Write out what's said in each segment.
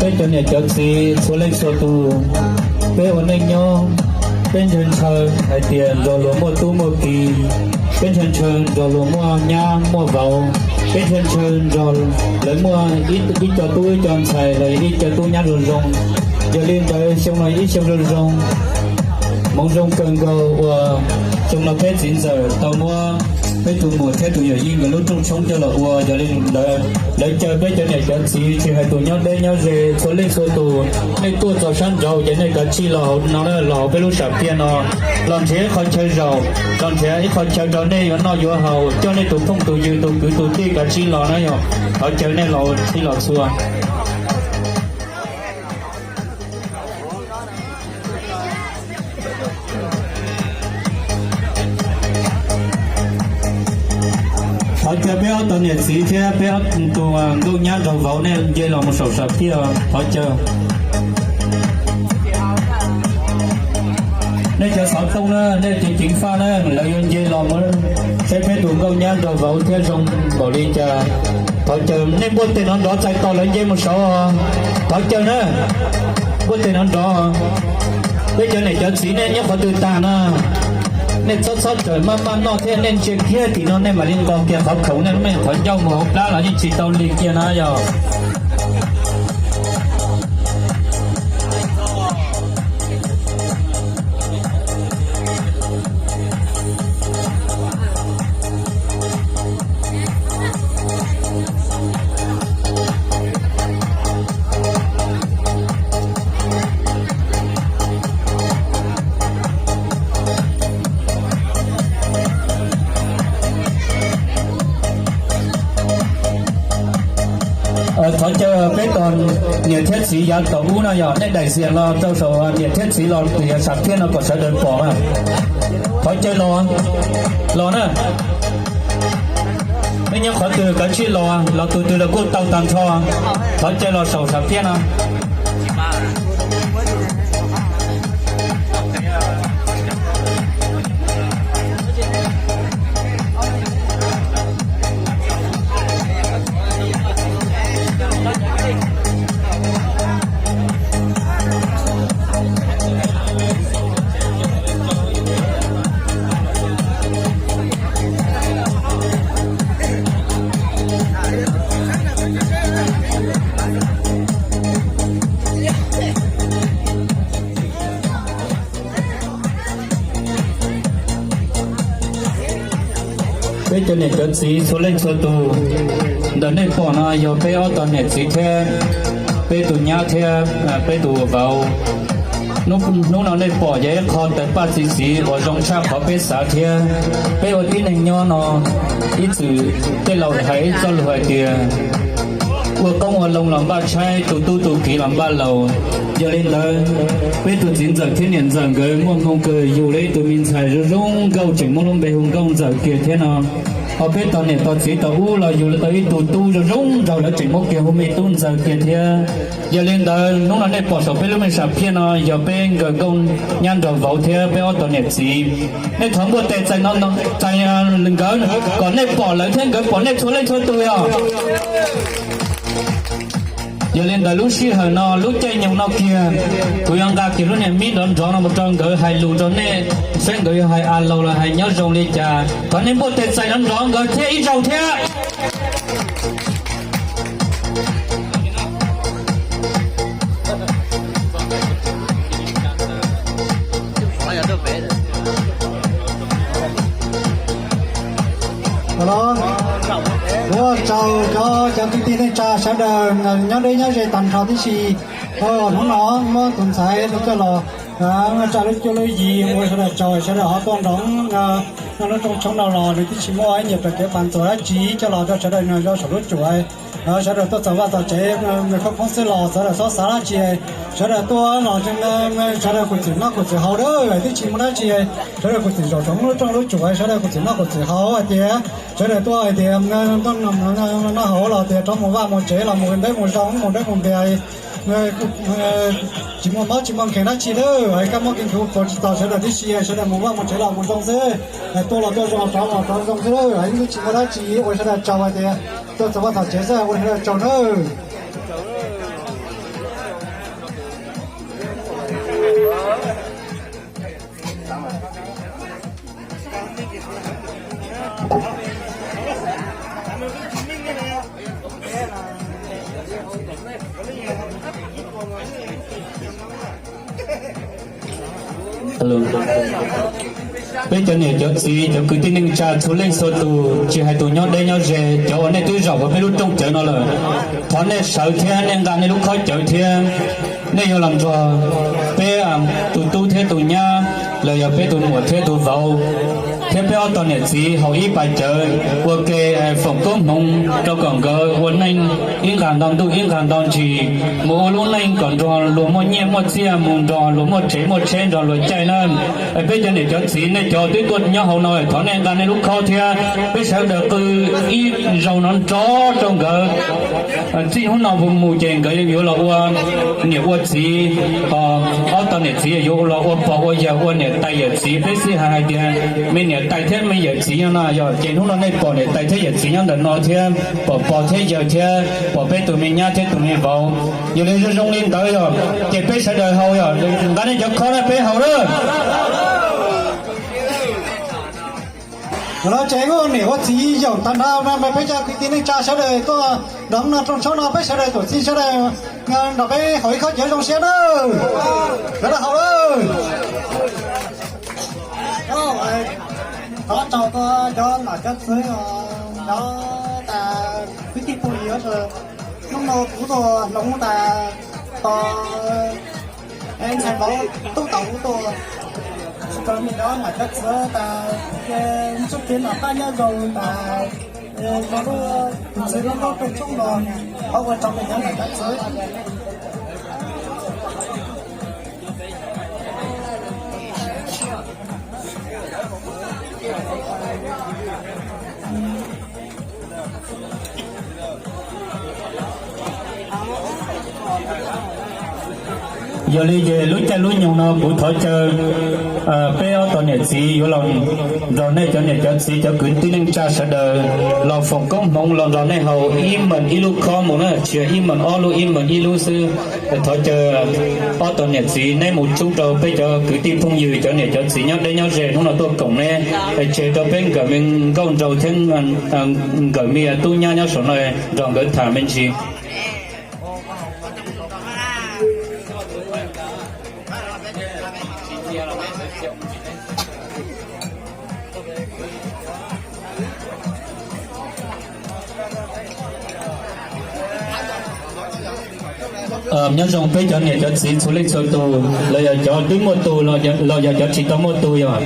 Peb cov niam cov txiv txhua leej txhua tus, peb ua neej nyob, peb ntshaw ntshaw hais tias nrog luag muaj tub muaj ki, peb ntshaw ntshaw nrog luag muaj nyab muaj vauv, peb ntshaw ntshaw nrog lawv muaj ib co tub ib co ntxhais los ib co tub nyab zoo zoo. Yog li ntawd xyoo no ib xyoo zoo zoo, hmoov zoo kawg nkaus uas xyoo no peb txiv ntxawm tau muab peb tus muam thiab tus yawm yij nkawd lub rooj tshoob coj los ua. Yog li ntawd lawv caw peb cov niam cov txiv tsis hais tus nyob deb nyob ze txhua leej txhua tus, nej tuaj txog sab nraud ces nej kav tsij los hauv no, los hauv peb lub sam phiaj no, los nrhiav ib qho chaw zaum, los nrhiav ib qho chaw rau nej yuav noj yuav haus, coj nej tus phooj tus ywg tus kwv tus tij kav tsij los na yom. Thov caw nej los txhij los txhua. Thov caw peb ob tog niam txiv thiab peb ob tug nkauj nyab nraug vauv nej nce los mus saum sam phiaj, thov caw. Nej cov xov tooj na, nej cov ceev faj na, lawv yuav nce los mus saib peb tus nkauj nyab nraug vauv thiab zoo npaum li cas. Thov caw nej npuaj tes nrov nrov txais tos lawv nce mus saud. Thov caw na, npuaj tes nrov nrov. Peb cov niam cov txiv nej nyob qhov twg tag na, nej txhob txhob rawm, maj maj noj thiab nej ntsia kiag tim no nej mam li nqos kiag qhov khoom, nej lub meej qhov ncauj mus hauv plab los yeej tsis tau li kiag na yog. Thov caw peb tus niam thiab txiv yav tom ub no yog nej daim xiam los rau saum niam thiab txiv los tus yav sam thiaj no kom sawv daws pom na. Thov caw los, los na. Nej nyob qhov twg kav tsij los, los tus twg los kuj tau tag nrho. Thov caw los saum sam thiaj no. Peb cov niam cov txiv txhua leej txhua tus, ntawm nej pom no yog peb ob tog niam txiv thiab peb tus nyab thiab peb tus vauv. Hnub no nej pom yog ib qho tawg paj txi txiv uas zoo tshaj qhov peb xav thiab. Peb ua tib neeg nyob no ib txwm tej laus hais ib txoj lus hais tias ua qoob ua loo los npaj tshaib, tu tub tu kiv los npaj laus. Yog li ntawd, peb tus txiv ntxawm thiab niam ntxawm nkawd muaj hmoo kawg yug li ib tug me ntxhais zoo zoo nkauj tseem muab lub npe hu Nkauj Ntxawm kiag thiab no. Ho peb tog niam tog txiv tau ub los yug li tau ib tug tub zoo zoo nraug lawv tseem muab kiag hu me Tub Ntxawg kiag thiab. Yog li ntawd hnub no nej pom saum peb lub me sam phiaj no yog peb nkawd nkauj nyab nraug vauv thiab peb ob tog niam txiv. Nej thov npuaj tes txais nkawd kom nej pom lawv thiab nkawd pom nej txhua leej txhua tus os. Yog li ntawd lub sij hawm no lub caij nyoog no kiag, kuv yuav nqa kiag lub niag mic nrov nrov no mus rau nkawd hais lus rau nej, saib nkawd yuav hais a laus los hais nyob zoo li cas. Thov nej npuaj tes txais nrov nrov nkawd thiab ib zaug thiab. Ua tsaug cov kwv tij neej tsa sawv daws nyob deb nyob ze tag nrho tib si. Hnub no muab tus ntxhais coj los tsa lub cuab lub yig ua sawv daws tsaug, sawv daws ho tuaj nroo noj lub rooj tshoob no los nws twb tsis muaj ib nyuag raws kev pas ntxuas dab tsi coj los rau sawv daws nyob saum lub tsuas. Sawv daws tuaj txog vaj txog tsev nws khoob khoob xwb los sawv daws txhob xav dab tsi. Sawv daws tuaj los sawv daws kuj txwm noj kuj txwm haus dawb, twb tsis muaj dab tsi. Sawv daws kuj txwm zaum saum lub rooj lub tsuas, sawv daws kuj txwm noj kuj txwm haus hais tias sawv daws tuaj hais tias noj haus los tias rov mus vaj mus tsev los mus ntev mus zoo mus dawb mus ntiag, tsis muaj mob tsis muaj nkeeg dab tsi lawm. Kab mob kev nkaus puas tsis txog sawv daws tib si, sawv daws mus vaj mus tsev los mus zoo xwb. Tuaj los tuaj zoo, rov los rov zoo xwb, yeej tsis muaj dab tsi. Ua sawv daws tsaug hais tias tuaj txog vaj txog tsev xwb, ua sawv daws tsaug nawb. Peb cov niam cov txiv cov kwv tij neej tsa txhua leej txhua tus, tsis hais tus nyob deb nyob ze, cov uas nej twb zaum hauv peb lub rooj cawv no lawm, thov nej sawv thiab nej nqa nej lub khob cawv thiab nej yuav los nrog peb tus tub thiab tus nyab, los yog peb tus muam thiab tus vauv, thiab peb ob tog niam txiv haus ib pas cawv ua ke foom koob hmoov rau kom nkawd ua neej ib nqag nto ntuj ib nqag nto ntsis, mus ua lub neej kom nrog luag muaj nyiaj muaj txiaj, mus nrog luag muaj tsev muaj tsheb, nrog luag caij na. Peb cov niam cov txiv nej cov twb tuaj nyob hauv no, thov nej nqa nej lub khob thiab peb sawv daws qw ib zaug no nrov rau nkawd. Txij hnub no mus ces nkawd yuav los ua niam ua txiv, ob tog niam txiv yuav los ua pog ua yawg, ua niam tais yawm txiv. Peb xij hais hais tias me niam tais thiab me yawm txiv no na yog, ces hnub no nej pom niam tais thiab yawm txiv nyob ntawm no thiab pom pog thiab yawg thiab pom peb tus me nyab thiab tus me vauv, yog li zoo zoo li ntawd yog ces peb sawv daws haus yog, nqa nej cov khob na peb haus na. Los tsev ua niam ua txiv yaum tag nrho no, peb cov kwv tij neej tsa sawv daws tuaj nrog no rooj tshoob no, peb sawv daws tuam txiv sawv daws nrog peb haus ib khob cawv zoo siab na. Sawv daws haus lawm. Thov tsaug rau cov nom cov tswv, cov tas kwv tij phooj ywg, hnub no kuv tuaj hloov tas tos ntxhais vauv tub tau kuv tuaj rau nej cov nom cov tswv tas, txoj kev noj qab nyob zoo tas, rau lub tus txiv lub rooj tshoob no, thov ua tsaug nej cov nom cov tswv. Yog li ces lub caij lub nyoog no kuv thov caw peb ob tog niam txiv yuav los nrog nej cov niam cov txiv cov kwv tij neej tsa sawv daws los foom koob hmoov los nrog nej haus ib meem ib lub khob mus na, tsis yog ib meem ob lub, ib meem ib lub xwb. Thov caw ob tog niam txiv neb mus tsub rau peb cov kwv tij phooj ywg cov niam cov txiv nyob deb nyob ze hnub no tuaj koom neb, tseg rau peb nkawm me nkauj nraug thiab nkawm me tub nyab nyob saum no nrog nkawd tham me ntsis. Nyob zoo peb cov niam cov txiv txhua leej txhua tus, los yog cov twb muaj tus los yog cov tsis tau muaj tus yog,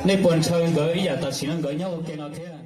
nej puas ntshaw nkawd ib yam tam sim no nkawd nyob ua ke no thiab?